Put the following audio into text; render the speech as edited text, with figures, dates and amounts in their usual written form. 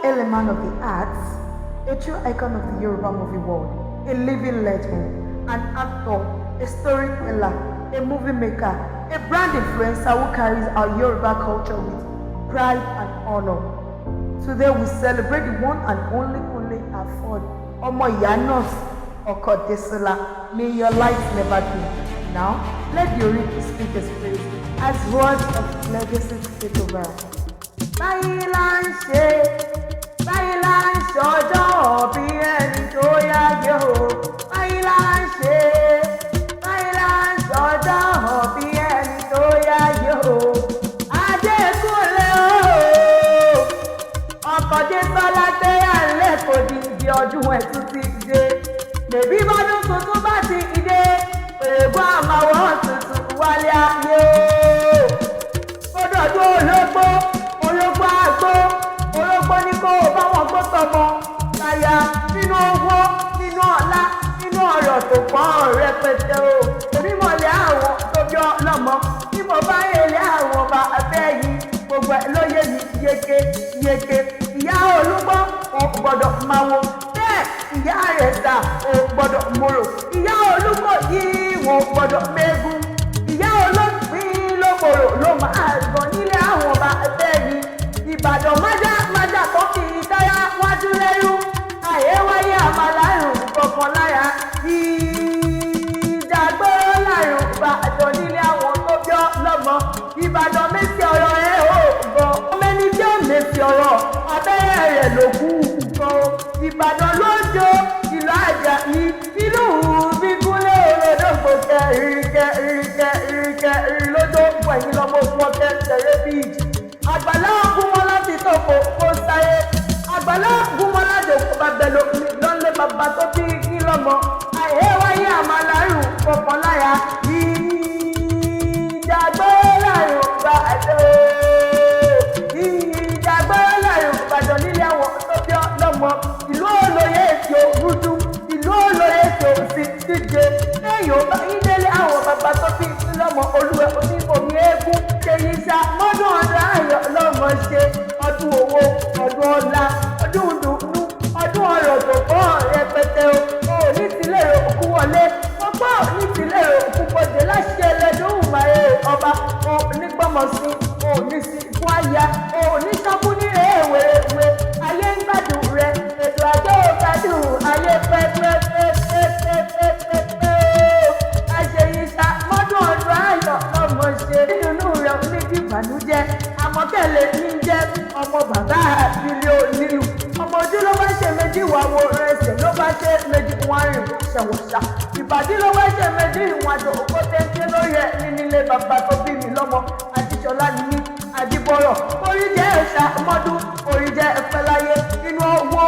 element of the arts, a true icon of the Yoruba movie world, a living legend, an actor, a storyteller, a movie maker, a brand influencer who carries our Yoruba culture with pride and honor. Today we celebrate the one and only Kunle Afod, Ọmọ Ìyá Nurse, Ọkọ Desola. May your light never dim. Now, let the Oriki speak his praise as words of legacy take over. Báyìí là ń ṣe, báyìí là ń ṣọjọ́ bí ẹni tó yáyé o. Báyìí là ń ṣe, báyìí là ń ṣọjọ́ bí ẹni tó yáyé o. Adékúnlé o, ọkọ̀ Désọ́lá gbéra lẹ́kọ̀ọ́ di ibi ọdún ẹ̀ tún ti dé. Bèbí bọ́dún tuntun bá ti dé, pèrègùn àmàwọ̀ tuntun wálé ayé o. Ó dọ̀dún ológbó, ológbó àgbó, ológbó ní kó o bá wọn gbó tọmọ láyà nínú owó, nínú ọlá, nínú ọ̀rọ̀ tó pọ̀ rẹpẹtẹ o. Èmi mọ̀lẹ́ àwọn tó bí ọlọ́mọ bí mo bá yẹlé àwọn ọba abẹ́ yìí, gbogbo ẹ̀ ló yé mi yéké yéké. Ìyá olúgbọ́ ò gbọ́dọ̀ máa wo bẹ́ẹ̀, ìyá rẹ̀ sà ò gbọ́dọ̀ mòrò, ìyá olúgbọ́ yìí wọn ò gbọ́dọ̀ mẹ́gun, ìyá olóògbín ló mòrò ló máa gbọ̀n nílé àwọn ọba abẹ́ yìí. Ìbàdàn májá májá tó fi ìdáyà wájú lẹ́rú àyè wáyé àmàlárùn kọ̀ọ̀kan lára ìdàgbòrò lárùn Ìbàdàn nílé àwọn tó bí ọlọ́mọ. Ìbàdàn mẹ́sì ọ̀rọ̀ ẹ̀ ò gbọ́ mẹ́ni tí ó mẹ́sì ọ̀rọ̀ abẹ́rẹ́ rẹ̀ ló kú gan. Ìbàdàn lójó ìlú Àjàyí, ìlú Bíkúnlé olódògbò kẹrin kẹrin kẹrin kẹrin lójó pẹ̀yìn lọ́mọ fún ọkẹ́ tẹ̀rẹ́ bíìjì. Àgbàlá ogun láti tòkó kó sáyé, àgbàlá ogun wọn láti òkú bàbẹ lómi lọ́nlé bàbá tó bí kí lọ́mọ àyè wáyé àmàlárùn kọ̀ọ̀kan lára ìjàgbọ́ lárùn Ìbàdàn, ìjàgbọ́ lárùn Ìbàdàn nílé àwọn tó bí ọlọ́mọ. Ìlú olóyè tí ó rújú, ìlú olóyè tí ó sì díje lẹ́yìn ó bá yín délé àwọn bàbá tó bí lọ́mọ. Olúwẹ̀ oníbòmí eégún ṣèyí sá mọ́dún ọdún ayọ̀ lọ́mọ ṣe, ọdún owó, ọdún ọlá, ọdún dùnú, ọdún ọrọ̀ tó pọ̀ rẹpẹtẹ o. Ò ní tilẹ̀ òkú wọlé ọgbọ́n, ò ní tilẹ̀ òkú bọ̀dé láṣẹ ẹlẹ́dùn máa ọba. Ò ní gbọ́mọ sí, ò ní sí fún àyà, ò ní sọ́kú ní rèéwèrèwé. Ayé ń gbádùn rẹ, ètò àjọ ò gbádùn ayé pẹ́pẹ́pẹ́pẹ́pẹ́pẹ́ o. Àṣeyíṣà mọ́dún ọdún ayọ̀ lọ́mọ ṣe, nínú rẹ̀ ní ìbànújẹ́. Àmọ́tẹ́lẹ̀ ní jẹ́ ọmọ bàbá àbílẹ̀ onílù, ọmọ ojú ló bá ṣe méjì wà wo ẹsẹ̀ ló bá ṣe méjì wọn rìn wọ̀ṣàwọ̀ṣà, ìbàdí ló bá ṣe méjì ìwọ̀n àjò òkú téńté lórí ẹ̀ ní nílé bàbá tó bí mi lọ́mọ. Àjíṣọlá ni mí, àjíbọ̀rọ̀ orí jẹ́ ẹ̀ṣà mọ́dún, orí jẹ́ ẹ̀fẹ́ láyé nínú owó.